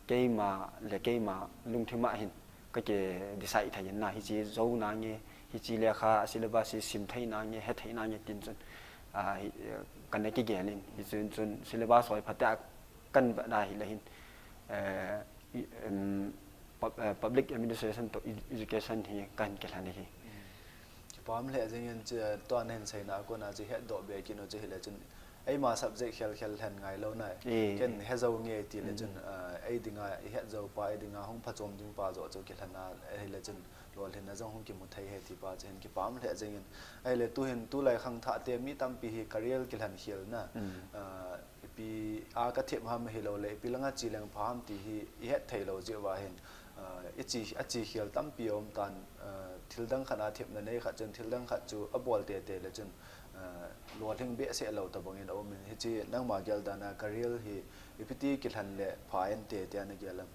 keima le keima lungthim a hin ka kidecide thei in na, hiche jou nange, hiche lekha a syllabus hi sim thei nange, he thei nange tin chun, ah, hi, eh, kana kigel in, hichun chun syllabus hoi phatea kana vetna hile hin, eh, i, em, pub-, eh, public administration toh ed-, education hi kahin kilhen ahi. Mm. Kipah lheh jeng in, che, tua nahin seina a kona chu hetdoh be kit u chu hile chun, eima subject khel khel lhen ngai lou na. Eh. Ken he jou nge ti le chun, mm, ah, ei dinga, ihet jou pa, ei dinga hung phachom ding pa joh chu kilhen a, ahile chun lolhinna jong hung kimu thei ahi ti pa chu hin kipah lheh jeng in. Ahile tuhin, tulai khangthah te mi tampi hi career kilhen khel na. Mm. Ah, ipi a ka them ham ahilou le, ipi langa che leng pha ham ti hi ihet thei lou jeh uva hin, ah, iche, ache khel tampi aum tan, ah, thil dang khat a themna nei khat chun, thil dang khat chu abol tete le chun, ah, lolhing behseh lou tabang in aum in, hiche nangma gel dan a career hi ipi ti kilhen le pha inte tia nagel am?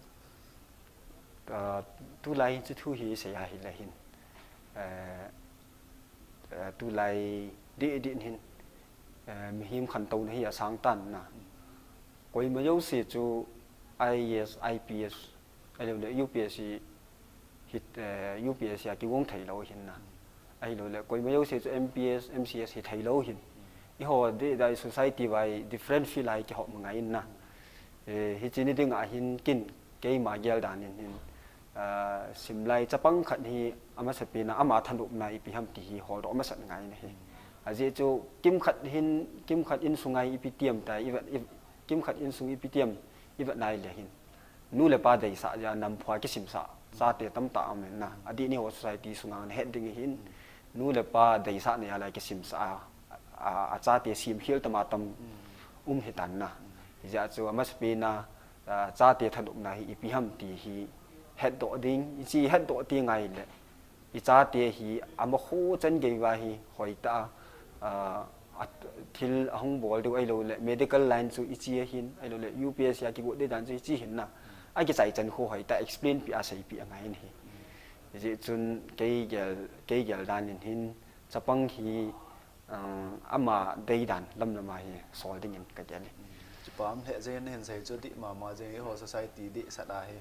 Ah, tulai hiche thu hi sei ahile hin, eh, eh, tulai deh deh in hin, eh, mihem khantouna hi asang tan na. Koima jouse chu I A S, I P S, ahilou le U P S C hi, eh, U P S C a kigong thei lou hin na. Ahilou le koima jouse chu M P S, M C S hi thei lou hin. Eiho deh deh a society uva hi different field a hi kihop ngai in na. Eh, hiche ni dinga hin ken keima gel dan in hin, ah, sim lai chapang khat hi amasapen a ama thanopna ipi ham ti hi holdoh masat ngai in ahi. Ajeh chu kimkhat hin, kimkhat insunga hi ipi ti ham tia, i vet, i, kimkhat insung ipi ti ham i vet nai le hin, nu le pa deisah jeh a nam phu a kisimsah chate tamtah aum in na. Adeh in eiho society sunga nahet ding ahin, nu le pa deisah na jal a kisimsah a, a, achate sem khel tam a tam um hitan na. Hijeh a chu amasapen a, a, chate thanopna hi ipi ham ti hi hetdoh ding, hiche hetdoh ti ngai le, ichate hi amakho chan gei uva hi hoitah a, a, a, thil ahung bol diu ahilou le, medical line chu iche ahin, ahilou le, U P S C a kigot ding dan chu iche ahin na. Akichai chan khu hoitah a explain peh a seipeh angai in ahi. Hijeh chun kei gel, kei gel dan in hin chapang hi, uh, ama deidan lamlam a hi sol dingin ka gel e. Kipa um lheh jeng in, nahin sei chu dih mama jeng, eiho society dih sat a hi,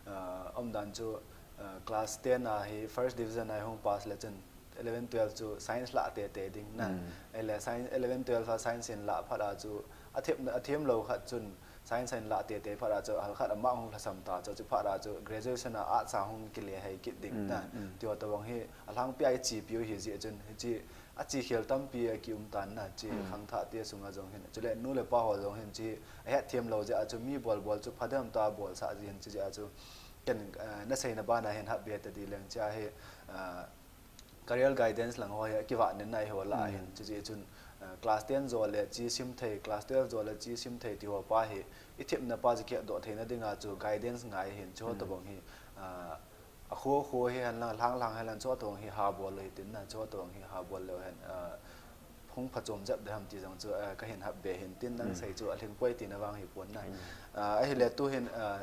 uh, umdan chu, uh, class ten a hi first division a hung pass le chun eleven twelve chu science lah tete ding na. Ahile science, eleven twelve a science in lah phat a chu athem, athem lou khat chun science in lah tete phat a chu hal khat a mark hung lhasam ta chu, chu phat a chu graduation a arts a hung kile hei kit ding na. Tiho tobang hi alhangpi a ichi piu hi jeh chun hichi achi khel tampi akium tan na, chi khangthah te sunga jong hin. Chule nu le pa ho jong hin chi ahet them lou jeh a chu mi bol bol chu phadem ta bol sah jin chi jeh a chu ken, eh, na seina bana hin hap be ta di leng chi a hi, eh, career guidance lang ho hi kivah nen nai ho la hin chi jeh chun, eh, class ten jo le chi sim thei, class twelve jo le chi sim thei ti ho pa hi ithemna pa chi keh doh theina dinga chu guidance ngai hin chu ho tobang hi, eh, akhu khu hi hen lang, lhang lhang hen lang, chu tong hi ha bol lo hi tin na, chu tong hi ha bol lo hen, ah, hung phachom jep de ham ti jong chu, ah, ka hin hap be hin tin nang sei chu alhing poi tina vang hi pon na. Ah, ahile tu hin, ah,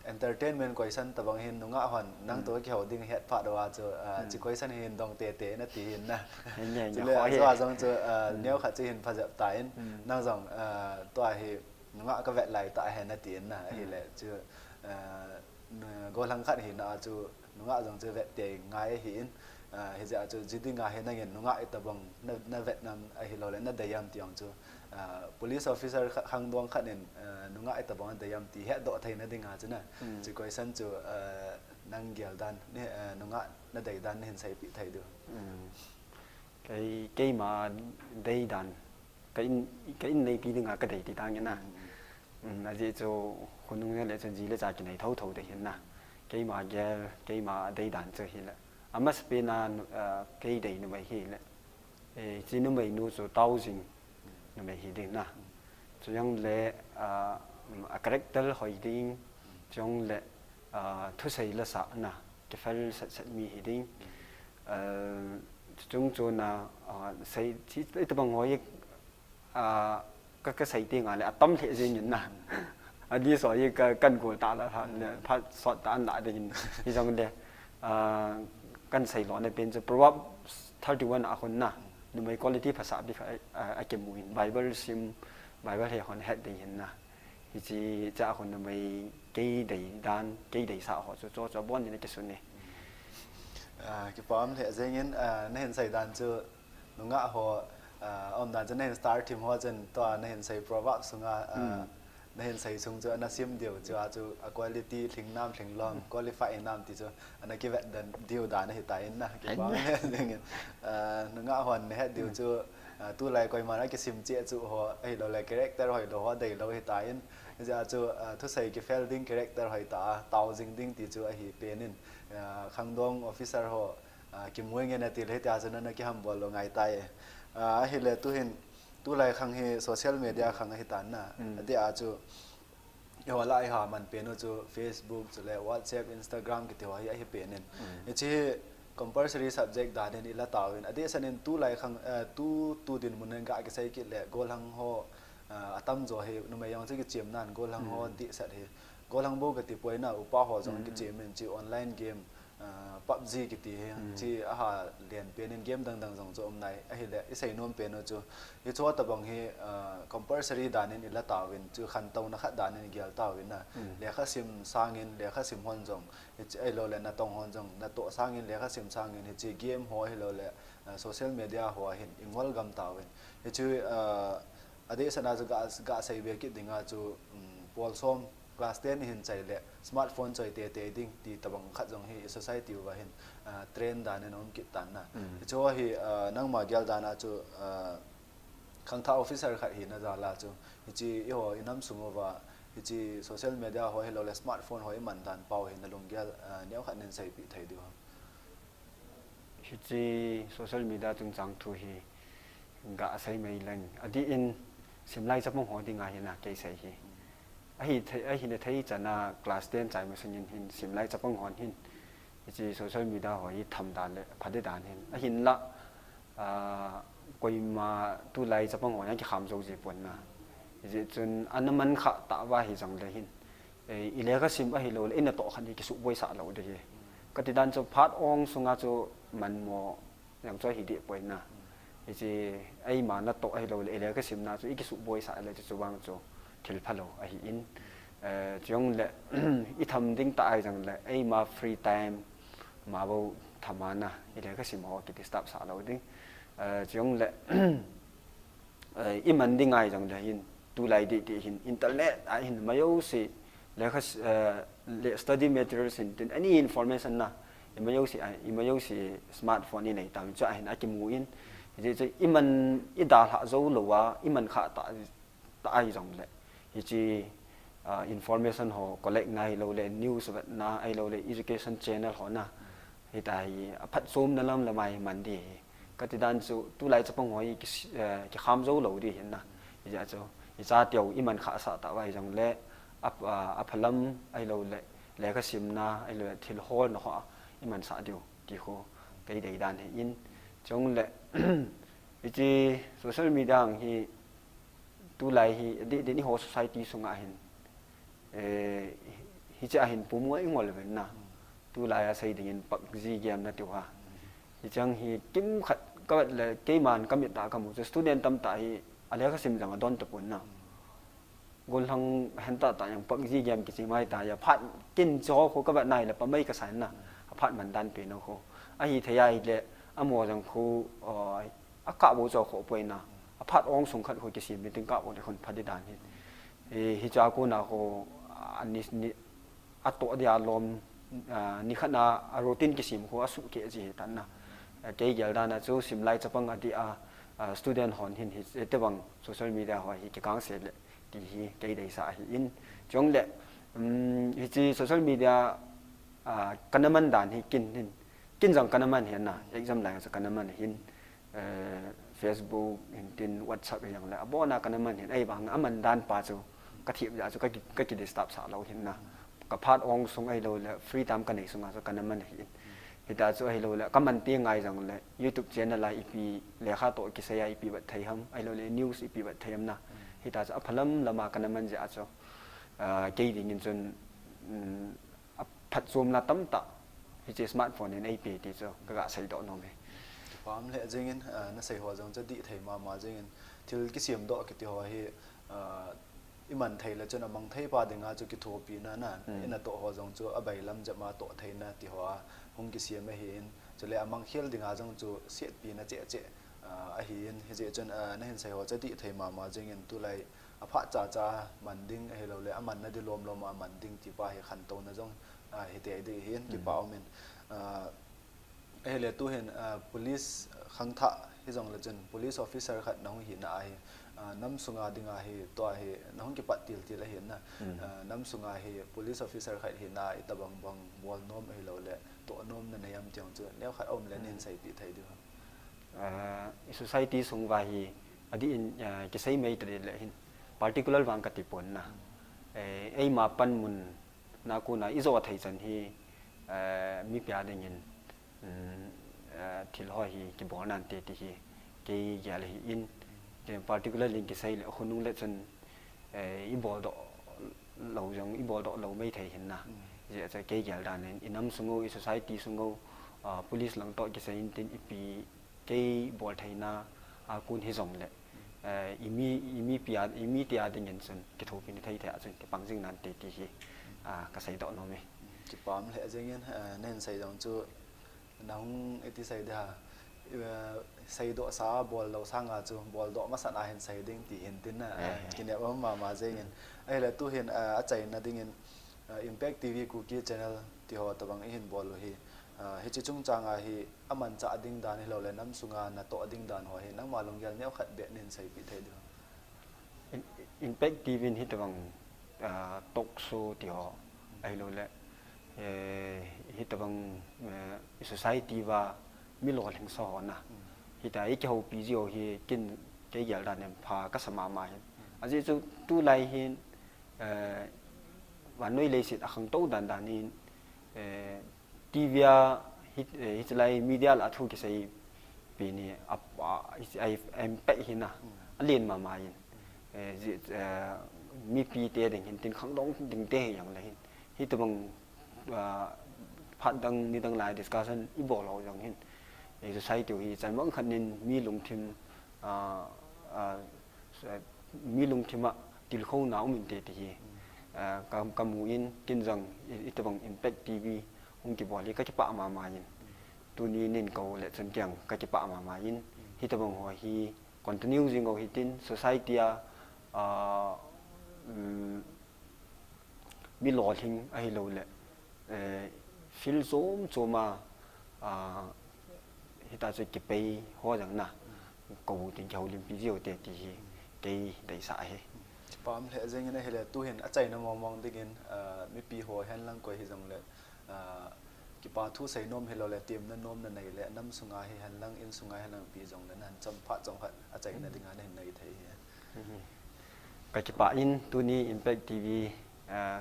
entertainment question tabang hin nungah hon nang to kihou ding het phat doh a chu, ah, chi question hin dong tete na ti hin na. Chule a jong chu, ah, neo khat chu hin phajep ta in, nang jong, ah, tua hi nungah ka vet lai ta hen na ti in na, ahile chu, ah, golhang khat hina a chu nungah jong chu vet te ngai ahi in, ah, hijeh a chu jiding a hi nangin nungah itobang na, na vet nam ahilou le na dei am ti jong chu, ah, police officer kha-, khangdong khat in, ah, nungah itobang na dei am ti hetdoh theina dinga chu na, chu question chu, ah, nang gel dan, ni, ah, nungah na dei dan nahin seipeh thei diu. Kei, keima dei dan, ka in, ka in neipi dinga ka dei ti tang in na. Ajeh chu khonung le chu ji le cha kinei thotho te hin na. Keima gel, keima dei dan chu hile. Amasapen a, ah, kei dei numei hile. Eh, chi numei nu chu taojing numei hi ding na. Chujongle, ah, a character hoi ding, chujongle, ah, thusei lasah na, kifel set set mi hi ding. Ah, chuchung chun a, ah, sei, chi, itobang hoi, ah, ka, ka sei teng le atam lheh jeng in na. Adih so hi ka, kan gol ta la, phat sot ta an la ding in. Hijongle, ah, kan sei lona pen chu Proverbs thirty one a khun na. Numei quality phasah bik a, a, akimu in. Bible sim, Bible he hon het ding hin na. Hichi cha khun numei kei dei dan, kei deisah ho chu cho cho bon in akisun e. Ah, kipa um lheh jeng in, ah, nahin sei dan chu nungah ho, ah, umdan chu nahin star thim ho chun tua nahin sei proverb sunga, ah, nahin sei sung chu ana sim diu chu a chu a quality lhing nam lhing lom, qualify nam ti chu ana kivet dan diu dan ahi ta in na, kipa um lheh jeng in. Ah, nungah hon nahet diu chu, ah, tulai koiman akisim cheh chu ho, ahilou le character hoilou ho deilou ahi ta in. Hijeh a chu, ah, thusei kifel ding character hoi ta a, taojing ding ti chu ahi pen in, ah, khangdong officer ho, ah, kimu nge nati le hitia chu nana kihambol lou ngai tai. Ah, ahile tu hin, tulai khang hi social media khang ahi tan na. Adeh a chu, eiho lah a iha man pen u chu Facebook, chule WhatsApp, Instagram kiti ho hi ahi pen in. Hichi hi compulsory subject dan in ila tauvin. Adeh san in tulai khang, eh, tu, tu dinmun in ga kisei kit le, golhang ho, ah, atam jo hi, numei jong chu kichem nan, golhang ho dehset hi. Golhang bou kati poi na, upa ho jong kichem in chi online game, ah, PUBG kiti hi, chi aha len pen in game dang dang jong chu um nai. Ahile, isei nom pen u chu, hichu tabang hi, ah, compulsory dan in ila tauvin, chu khantouna khat dan in gel tauvin na. Lekha sim sang in, lekha sim hon jong, hichi ahilou le natong hon jong, natoh sang in, lekha sim sang in, hichi game ho ahilou le, ah, social media ho a hin, ingol gam tauvin. Hichu, ah, adeh san a chu ga, ga sei be kit ding a chu, um, pol som, class ten ihin chai le, smartphone choi tete ding ti tabang khat jong hi society uva hin, ah, trend dan in um kit tan na. Hichu hi, ah, nangma gel dan a chu, ah, khangthah officer khat hina jal a chu, hichi eiho inam sung uva, hichi social media ho ahilou le smartphone ho iman dan pau hi nalunggel, ah, neo khat nin seipeh thei diu ham? Hichi social media chungchang thu hi ga sei mai leng. Adeh in simlai chapang ho dinga hina kei sei hi. Ahi thei, ahina thei chan a class ten chai masang in hin simlai chapang hon hin hichi social media ho hi tham dan le pha ding dan hin. Ahinla, ah, koima tulai chapang ho jong kikham jou ji pon na. Hijeh chun ana man kha tah uva hijongle hin, eh, ilekha sim ahilou le inatoh khat hi kisuh boisah lou ding hi. Kati dan chu phat ong sunga chu manmo jong chu ahi deh poi na. Hiche eima natoh ahilouleh ilekha simna chu ikisuh boisah le chu, chuvang chu thil phalou ahin. Eh, chujongle itham ding tah ahijongle eima free time ma bou thama na ilekha sim ho kidisturb sah lou ding. Eh, chujongle eh, iman ding ahijongle hin, tulai dih dih hin, internet a hin, majouse, lekha s-, eh, le study materials hin tin, any information na, imajouse, ah, imajouse smartphone inei tam, chua hin akimu in, hiche chu iman idalhah jou lou a, iman khah tah, tah ahijongle, hiche, ah, information ho collect na ahilouleh, news vetna ahilouleh, education channel ho na, hitia hi aphatchomna lam lam a hi man ding ahi. Kati dan chu tulai chapang ho hi ki, eh, kikham jou lou ding ahin na. Hijeh a chu, hiche teu iman khah sah tah uva hijongle, ap-, ah, aphalam ahilouleh, lekha simna ahilouleh, thil holna ho a iman sah diu ti khu kei dei dan ahin. Chujongle, hiche social media hi tulai hi, dih dih in eiho society sunga hin, eh, hiche a hin pum ngol ngol uvin na. Tulai a sei dingin PUBG game na tiu ha. Hiche hi kimkhat kavet le keiman kamit a kamu chu student tamtah hi alekha sim jong adon tapon na. Gollhang hentah tah jong PUBG game kichim ahitai a, phat kin chu khu kavet na hile pamai kasa in na. Aphat man dan pen u khu. Ahithei ahile, amaho jong khu, oh, akah bou chu akhoh poi na. Aphat ong sung khat khu kisim meeting kah bou le khun pha ding dan hi. Eh, hiche a kona khu, ah, ni, ni, atoh dia lom, ah, nikhat na a routine kisim khu asuh keh ji ahitan na. Eh, kei gel dan a chu simlai chapang adih a, ah, student hon hin hi, hitobang social media ho hi kikangse le ti hi kei deisah ahin. Chujongle, um, hiche social media, ah, kana man dan hi kin hin, kin jong kana man ahin na, exam lai chu kana man ahin. Eh, Facebook, hin tin, WhatsApp hijongle, abon a kana man ahin, ahivang aman dan pa chu, kathem jeh a chu, kaki, kaki disturb sah lou ahin na. Kaphat ong sung ahilouleh, free time kanei sunga chu kana man ahin. Hitia chu ahilouleh, kaman teng ngai jongle, YouTube channel a ipi, lekha toh kisei a ipi vet thei ham, ahilouleh, news ipi vet thei ham na. Hitia chu aphalam lam a kana man jeh a chu, ah, kei dingin chun, um, aphatchomna tamtah hiche smartphone in eipe ti chu kaga seidoh nom e. Kipah lheh jengin, ah, nasei ho jong chu adih thei mama jengin, thil kisemdoh kiti ho hi, ah, iman thei le chun amang thei pa dinga chu kithopina na, hmm, inatoh ho jong chu abailam jep ma toh theina ti ho a hung kisem ahin, chule amang khel dinga jong chu setpina cheh cheh, ah, ahin, hijeh chun, ah, nahin sei ho chu adih thei mama jengin tulai aphat cha cha man ding, ahilouleh, amanna ding lom lom a man ding ti pa hi khantouna jong, ah, hitei ding ahin, hmm, kipah umin. Ah, ahile tuhin, ah, police khangthah hijongle chun, police officer khat nahung hina ahi, ah, nam sunga dinga hi, tua hi, nahung kipat til til ahin na. Hmm. Ah, nam sunga hi, police officer khat hina a itobang bang bol nom ahilouleh, toh nom nanei am ti jong chu, neokhat aum le, hmm, nahin seipeh thei diu ham? Ah, i society sung uva hi, adih in, ah, kisei mai tadeh le hin, particular vang kati pon na. Hmm. Eh, eima panmun na kona ijo thei chan hi, eh, mipi a dingin, um, eh, thil ho hi kibol nante ti hi, kei gel ahin, kei particular in kisei le, khonung le chun, eh, ibol doh lou jong, ibol doh lou mai thei ahin na. Hmm. Hijeh a chu kei gel dan in, inam sung u, i society sung u, ah, police lang toh kisei in tin ipi kei bol theina a kon hijongle, eh, imi, imipi a, imite a dingin chun kithopina thei thei a chun kipang jing nante ti hi, ah, kaseidoh nom e. Kipah lheh jengin, eh, nahin sei jong chu nahung iti sei ding ham, eh, seidoh sa a bol lou sanga chu, boldoh masat a hin sei ding ti hin tin na, eh, eh, kinep um mama jengin. Ahile tuhin, eh, achaina dingin, eh, Impact T V Kuki Channel ti ho tobang ihin bol u hi, ah, hiche chungchang a hi amanchah ding dan ahilouleh, nam sunga natoh ding dan ho hi, nangma lunggel neokhat beh nahin seipeh thei diu ham? In-, Impact T V in hitobang, ah, talk show ti ho, ahilouleh, eh, hitobang, eh, society uva mi lolhing sa ho na. Hmm. Hitia ikihoupi ji u hi kin kei gel dan in pha kasa mama hin. Hmm. Ajeh chu tulai hin, eh, vannoi leiset akhangtou dan dan in, eh, T V a hi, eh, hichelai media lah a thu kisei pi ni a, a, a, a impact hi na, hmm, alen mama in. Hmm. Eh, ji, eh, mipite ding hin tin khangdong dingte hi jongle hin. Hitobang, ah, phat dang ni dang lai discussion ibol u jong hin. Ei society u hi chan mang khat nin mi lungthim, ah, ah, s-, mi lungthim a tilkhouna um inte ti hi, ah, ka, ka mu in kin jong i, itobang Impact T V hung kibol hi ka kipah mama in. Tuni nin kou le chun kei jong ka kipah mama in. Hitobang ho hi continue jing u hitin society a, ah, um, mi lolhing ahilou le, eh, field chom chom a, ah, hita chu kipei ho jong na, kou tin kihoulimpi jiu te ti hi kei deisah ahi. Kipah um lheh jeng in ahile, tuhin achaina mong mong dingin, ah, mipi ho hen lang koi hijongle, ah, kipa thu sei nom hilou le, temna nom nanei le, nam sunga hi hen lang, in sunga hen lang pi jongle, nahin cham phat chomkhat achaina dinga nahin nei thei hi. Ka kipah in tuni Impact T V, ah,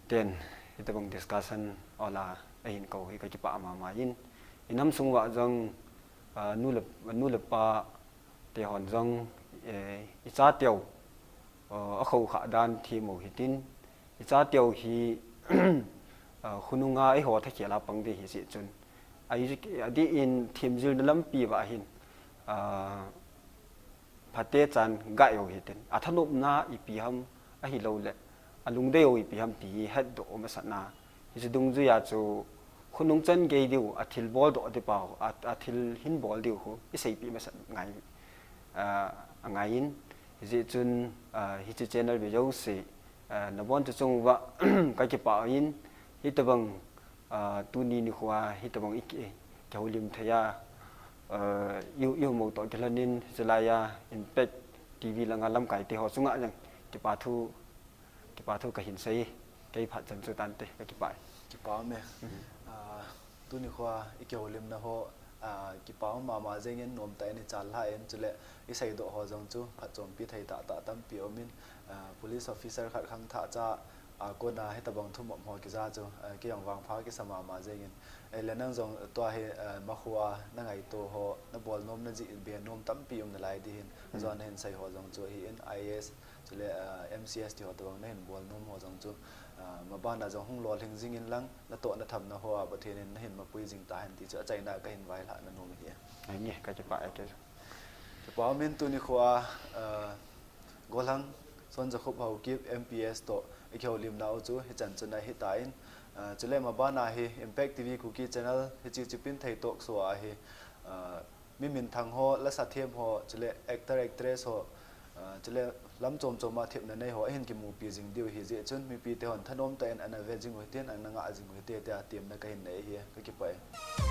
ten, hitobang discussion ola ahin kou hi ka kipah mama in. I nam sung uva jong, ah, nu le, nu le pa te hon jong, eh, i chateu, ah, a khoukhah dan thim u hitin, i chateu hi, ah, khonunga eiho thakhel a pang ding hi jeh chun. Ai, adih in themjilna lampi uva hin, ah, phatechan gai u hitin, athanopna ipi ham ahilou le, alungdei u ipi ham ti hi hetdoh u masat na. Hiche dungjui a chu khonung chan gei diu, athil boldoh dipa, a, athil hin bol diu khu i seipeh masat ngai, ah, angai in. Hijeh chun, ah, hiche channel ve jouse, ah, nabon chu chung uva ka kipah in, hitobang, ah, tuni nikho a hitobang i ki, kihoulim thei a, ah, i, i hung mo toh kilhon in, hiche lai a Impact T V langa lamkai te ho chunga jong kipa thu, kipa thu kahin sei, kei phat chan chu tante, ka kipah. Kipah me. Ah, tuni nikho a i kihoulimna ho, ah, kipah um mama jeng in, nomtah in i challhah in, chule i seidoh ho jong chu phatchompi thei tahtah tampi um in, ah, police officer khat khangthah cha, ah, kona hitobang thumop ho kija chu, ah, kei jong vangpha kisa mama jeng in. Ahile nang jong tua hi, ah, makhoa na ngaito ho, na bol nom na jih be nom tampi um nalai ding hin, ajon nahin sei ho jong chu ahi in, I A S, chule, ah, M C S ti ho tobang nahin bol nom ho jong chu, ah, maban a jong hung lolhing jing in lang, natoh nathamna hoa Pathen in nahin mapui jing tahen ti chu achaina kahin vailhah na nom ahi. Ai nge, ka kipah e kei. Kipah um in tuni nikho a, ah, Golhang Sonjakhup Haokip M P S toh i kihoulimna u chu hichan chun ahitan, ah, chule maban a hi Impact T V Kuki Channel hiche Chipinthei Talk Show a hi, ah, mi minthang ho, lasa them ho, chule actor actress ho, ah, chule lam chom chom a thepna nei ho ahin kimupi jing diu ahi jeh chun, mipi te hon thanom tah in ana ve jing u hitin, ana ngah jing u hite tia temna kahin nei ahi, ka kipah e.